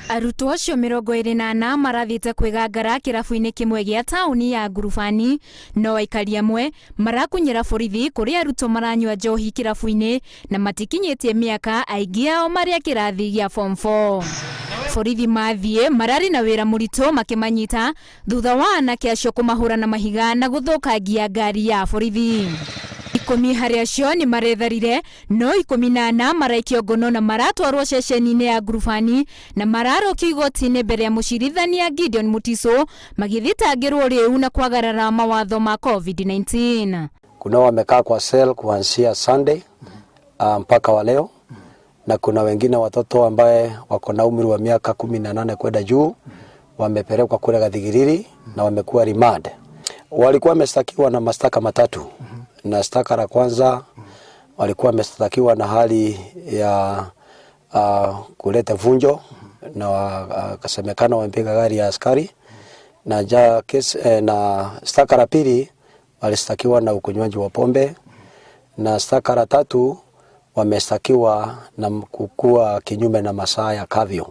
Arutwo acio 24 marathiĩte kwĩgangara kĩrabu-inĩ kĩmwe gĩa taũni ya Ngurubani, no aikari amwe marakunyĩra borithi kũrĩ arutwo maranyua njohi kĩrabu-inĩ na matikinyĩtie mĩaka, aingĩ ao marĩ a kĩrathi gĩa form 4. Borithi mathiĩ mararĩ na wĩra mũritũ makĩmanyita thutha wa anake acio kũmahũra na mahiga na gũthũkangia ngari ya borithi. 10 harĩ acio nĩ maretharire no 14 maraikio ngono na maratwarwo ceceni-inĩ ya Ngurubani na mararũkio igoti-inĩ mbere ya mũcirithania Gideon Mutiso magĩthitangĩrwo rĩu na kwagarara mawatho ma COVID-19. Kuna wamekaa kwa cell kuanzia Sunday mpaka wa leo, na kuna wengine watoto ambaye wako na umri wa miaka 18 kwenda juu wamepelekwa kule Gathigiriri na wamekuwa remand. Walikuwa wameshtakiwa na mashtaka matatu, na shtaka la kwanza walikuwa wameshtakiwa na hali ya kuleta vunjo na wakasemekana wamepiga gari ya askari na ja kesi, na shtaka la pili walishtakiwa na ukunywaji wa pombe, na shtaka la tatu wameshtakiwa na kukua kinyume na masaa ya curfew.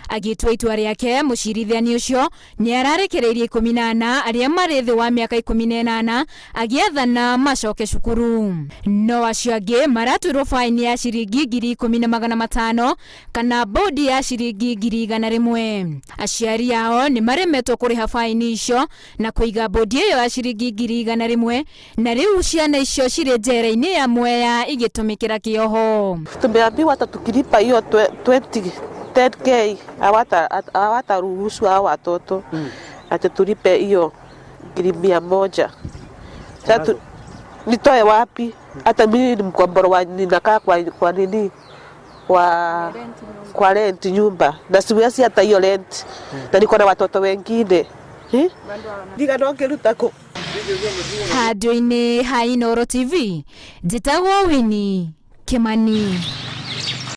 Agĩtua itua rĩake, mũcirithania ũcio nĩ ararekereirie 14 arĩa marĩ thĩ wa mĩaka 18 agĩathana macoke cukuru, no acio angĩ maratuĩrwo baini ya ciringi 10,500 kana bodi ya ciringi 100,000. Aciari ao nĩ maremetwo kũrĩha baini icio na kũiga bodi ĩyo ya ciringi 100,000, na rĩu ciana icio cirĩ njera-inĩ ya Mwea igĩtũmĩkĩra kĩoho. Tumeambiwa hata tukilipa hiyo 20 10K hawataruhusu hao watoto ati tulipe hiyo 100,000. Sasa nitoe wapi? Hata mimi ni mkomboro wa ninakaa kwa nini kwa rent nyumba na siwezi hata hiyo rent na niko na watoto wengine, eh? Ndiga no ngĩruta kũ? Handũ-inĩ ha Inooro TV, njĩtagwo Winnie Kimani.